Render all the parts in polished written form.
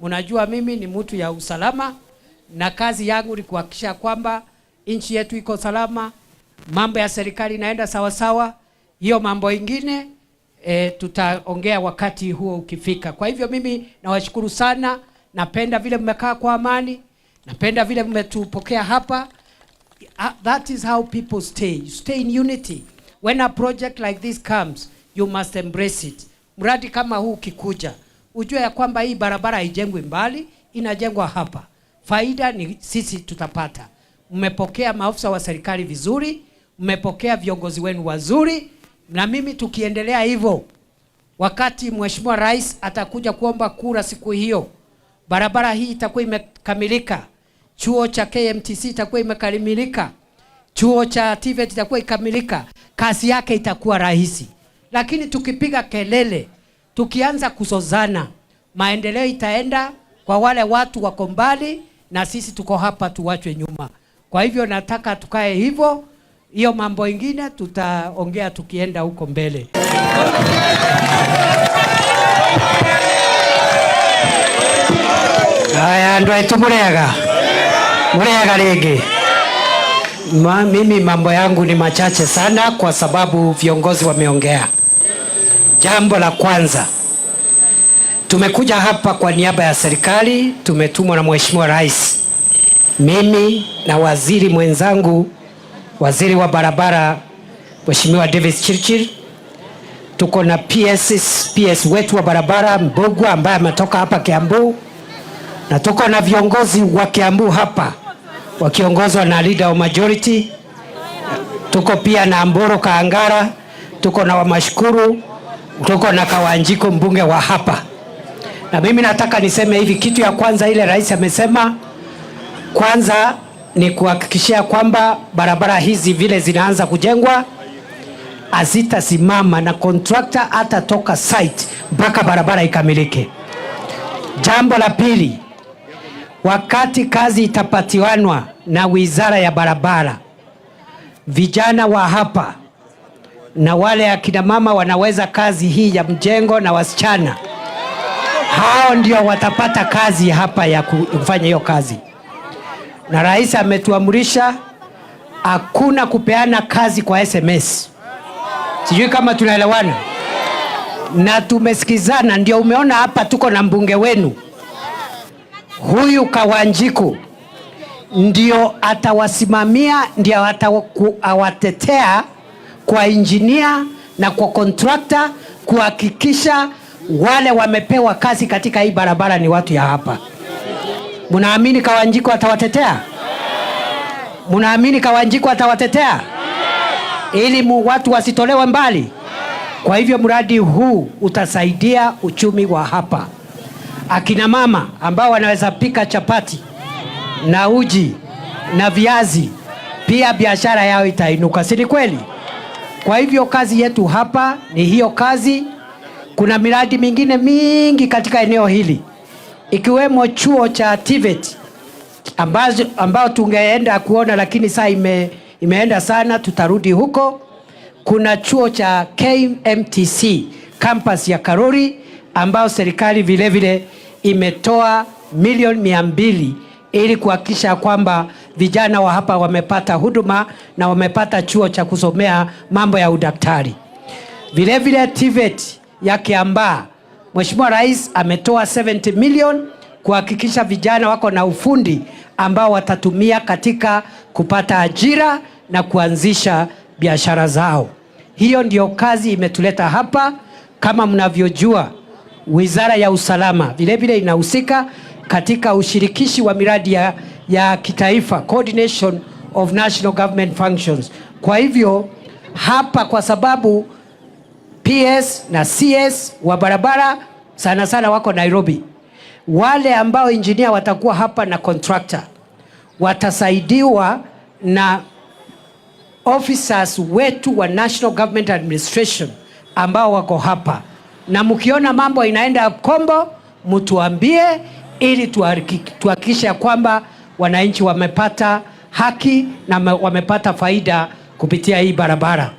Mnajua mimi ni mtu ya usalama na kazi yangu ni kuhakikisha kwamba nchi yetu iko salama, mambo ya serikali inaenda sawa sawa. Hiyo mambo ingine tutaongea wakati huo ukifika. Kwa hivyo mimi nawashukuru sana, napenda vile mmekaa kwa amani, napenda vile mmetupokea hapa. That is how people stay. You stay in unity. When a project like this comes, you must embrace it. Mradi kama huu ukikuja, ujue ya kwamba hii barabara haijengwi mbali, inajengwa hapa. Faida ni sisi tutapata. Mmepokea maafisa wa serikali vizuri, mmepokea viongozi wenu wazuri, na mimi tukiendelea hivyo, wakati Mheshimiwa Rais atakuja kuomba kura siku hiyo, barabara hii itakuwa imekamilika, chuo cha KMTC itakuwa imekamilika, chuo cha TVET itakuwa ikamilika, kazi yake itakuwa rahisi. Lakini tukipiga kelele, tukianza kuzozana, maendeleo itaenda kwa wale watu wako mbali, na sisi tuko hapa tuwachwe nyuma. Kwa hivyo nataka tukae hivyo. Hiyo mambo ingine tutaongea tukienda huko mbele. Haya, andu aitu murega murega ringi. Mimi mambo yangu ni machache sana kwa sababu viongozi wameongea. Jambo la kwanza, tumekuja hapa kwa niaba ya serikali, tumetumwa na Mheshimiwa Rais, mimi na waziri mwenzangu, waziri wa barabara Mheshimiwa Davis Chirchir. Tuko na PS wetu wa barabara Mbugua ambaye ametoka hapa Kiambu, na tuko na viongozi wa Kiambu hapa wakiongozwa na leader wa majority. Tuko pia na Amboro Kaangara, tuko na Wamashukuru, tuko na Kawanjiko mbunge wa hapa. Na mimi nataka niseme hivi, kitu ya kwanza ile rais amesema kwanza ni kuhakikishia kwamba barabara hizi vile zinaanza kujengwa hazitasimama na contractor hatatoka site mpaka barabara ikamilike. Jambo la pili, wakati kazi itapatiwanwa na wizara ya barabara, vijana wa hapa na wale akina mama wanaweza kazi hii ya mjengo na wasichana, hao ndio watapata kazi hapa ya kufanya hiyo kazi. Na rais ametuamrisha hakuna kupeana kazi kwa SMS. Sijui kama tunaelewana. Na tumesikizana, ndio umeona hapa tuko na mbunge wenu huyu Kawanjiku, ndio atawasimamia, ndio atawatetea kwa engineer na kwa contractor kuhakikisha wale wamepewa kazi katika hii barabara ni watu ya hapa. Munaamini Kawanjiku atawatetea? Munaamini Kawanjiku atawatetea ili watu wasitolewe mbali? Kwa hivyo mradi huu utasaidia uchumi wa hapa. Akina mama ambao wanaweza pika chapati na uji na viazi, pia biashara yao itainuka, si ni kweli? Kwa hivyo kazi yetu hapa ni hiyo kazi. Kuna miradi mingine mingi katika eneo hili ikiwemo chuo cha TVET ambao tungeenda kuona, lakini saa imeenda sana, tutarudi huko. Kuna chuo cha KMTC campus ya Karori ambao serikali vile vile imetoa milioni 200 ili kuhakikisha kwamba vijana wa hapa wamepata huduma na wamepata chuo cha kusomea mambo ya udaktari. Vile vile TVET ya Kiambaa, Mheshimiwa Rais ametoa 70 million kuhakikisha vijana wako na ufundi ambao watatumia katika kupata ajira na kuanzisha biashara zao. Hiyo ndio kazi imetuleta hapa. Kama mnavyojua, Wizara ya Usalama vile vile inahusika katika ushirikishi wa miradi ya kitaifa, coordination of national government functions. Kwa hivyo hapa, kwa sababu PS na CS wa barabara sana sana wako Nairobi, wale ambao engineer watakuwa hapa na contractor watasaidiwa na officers wetu wa National Government Administration ambao wako hapa, na mkiona mambo inaenda kombo, mtuambie ili tuhakikishe kwamba wananchi wamepata haki na wamepata faida kupitia hii barabara.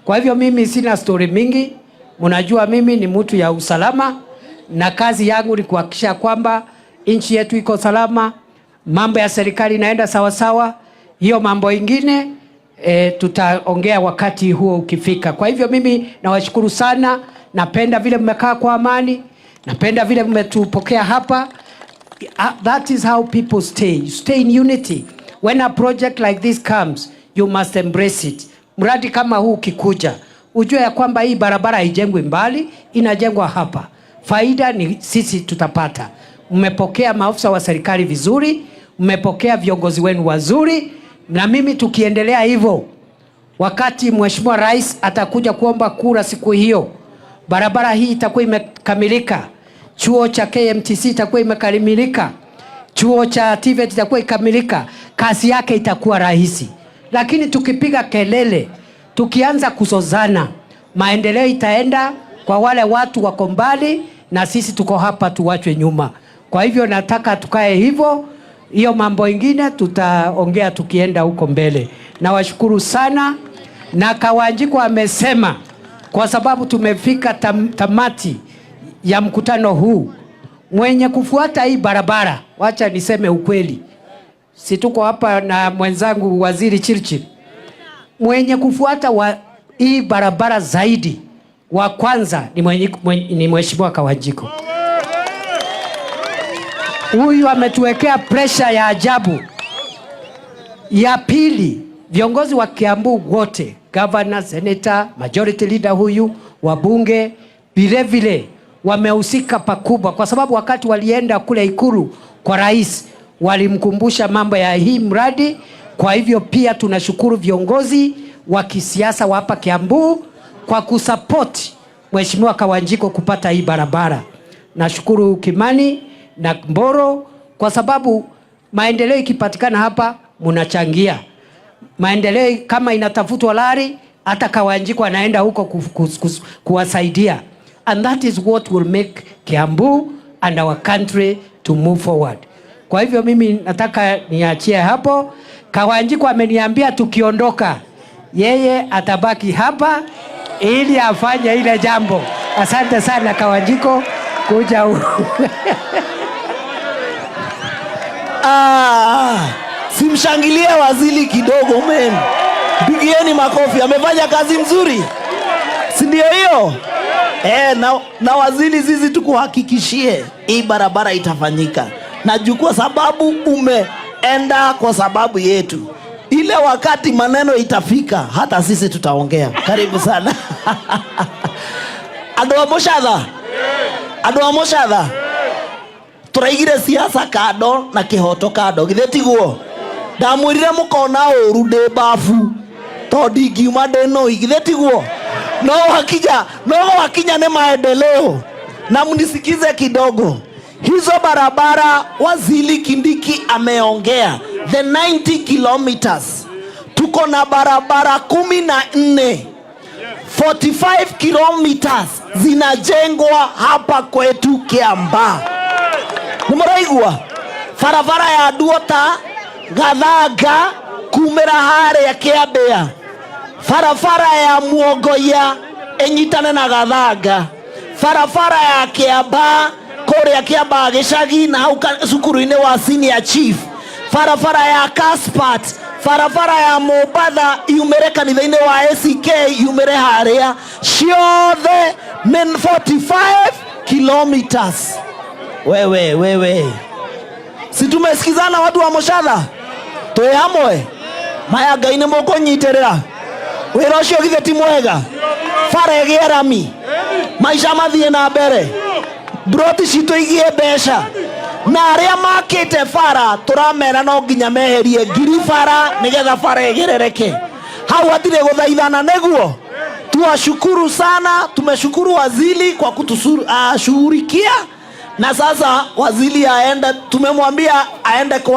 Kwa hivyo mimi sina story mingi. Mnajua mimi ni mtu ya usalama na kazi yangu ni kuhakikisha kwamba Nchi yetu iko salama, mambo ya serikali inaenda sawasawa. Hiyo mambo ingine tutaongea wakati huo ukifika. Kwa hivyo mimi nawashukuru sana, napenda vile mmekaa kwa amani, napenda vile mmetupokea hapa. That is how people stay. You stay in unity. When a project like this comes, you must embrace it. Mradi kama huu ukikuja, ujue ya kwamba hii barabara haijengwi mbali, inajengwa hapa. Faida ni sisi tutapata. Mmepokea maafisa wa serikali vizuri, mmepokea viongozi wenu wazuri, na mimi tukiendelea hivyo, wakati Mheshimiwa Rais atakuja kuomba kura siku hiyo, barabara hii itakuwa imekamilika, chuo cha KMTC itakuwa imekamilika, chuo cha TVET itakuwa ikamilika, kazi yake itakuwa rahisi. Lakini tukipiga kelele, tukianza kuzozana, maendeleo itaenda kwa wale watu wako mbali, na sisi tuko hapa tuwachwe nyuma. Kwa hivyo nataka tukae hivyo. Hiyo mambo ingine tutaongea tukienda huko mbele. Nawashukuru sana, na Kawanjiku amesema kwa sababu tumefika tamati ya mkutano huu, mwenye kufuata hii barabara, wacha niseme ukweli, si tuko hapa na mwenzangu Waziri Chirchir, mwenye kufuata hii barabara zaidi wa kwanza ni Mheshimiwa Kawanjiku. Huyu ametuwekea presha ya ajabu. Ya pili, viongozi wa Kiambu wote, governor, senator, majority leader huyu, wabunge vile vile wamehusika pakubwa, kwa sababu wakati walienda kule Ikulu kwa rais walimkumbusha mambo ya hii mradi. Kwa hivyo pia tunashukuru viongozi wa kisiasa wa hapa Kiambu kwa kusupport Mheshimiwa Kawanjiku kupata hii barabara. Nashukuru Kimani na Mboro kwa sababu maendeleo ikipatikana hapa mnachangia maendeleo. Kama inatafutwa lari, hata Kawanjiku anaenda huko kuwasaidia, and that is what will make Kiambu and our country to move forward. Kwa hivyo mimi nataka niachie hapo. Kawanjiku ameniambia tukiondoka, yeye atabaki hapa ili afanye ile jambo. Asante sana Kawanjiku kuja huku. Ah, simshangilie waziri kidogo men. Pigieni makofi, amefanya kazi mzuri, si ndio hiyo? Na waziri, sisi tukuhakikishie hii barabara itafanyika, na juu kwa sababu umeenda kwa sababu yetu, ile wakati maneno itafika, hata sisi tutaongea. Karibu sana. Andũ a Mũcatha, andũ a Mũcatha, tũraigire siasa kando na kĩhoto kando, githĩ tiguo? Ndamwĩrire mũkona ũru ndĩ bafu tondũ ndingiuma ndĩ nũi, githĩ tiguo? No wakinya nĩ maendeleo, na mnisikize kidogo. Hizo barabara Waziri Kindiki ameongea the 90 kilometers, tuko na barabara 14, 45 kilometers zinajengwa hapa kwetu Kiambaa. Nĩmũraigua barabara ya Nduota Gathanga kumĩra harĩa Kĩambĩa, barabara ya Muongoia ĩnyitane na Gathanga, barabara ya Kĩambaa kũrĩa Kĩambaa gĩcagi na hau cukuru-inĩ wa senior chief, barabara ya Kaspat, barabara ya Mombatha yumĩre kanitha-inĩ wa ACK yumĩre harĩa, ciothe nĩ 45 kilometers. Wewe wewe, si tumesikizana watu wa Mũcatha, twĩ hamwe maya, Ngai nĩ mũkũnyitĩrĩra wĩra ũcio, githĩ ti mwega? Bara ĩgĩe rami, maica mathiĩ na mbere, broti citũ igĩe mbeca, na arĩa makĩte bara tũramera no nginya meherie ngiri bara nĩgetha bara ĩgerereke. Hau hatirĩ gũthaithana. Nĩguo tuwashukuru sana, tumeshukuru waziri kwa kutushughulikia, na sasa waziri aende, tumemwambia aende kwa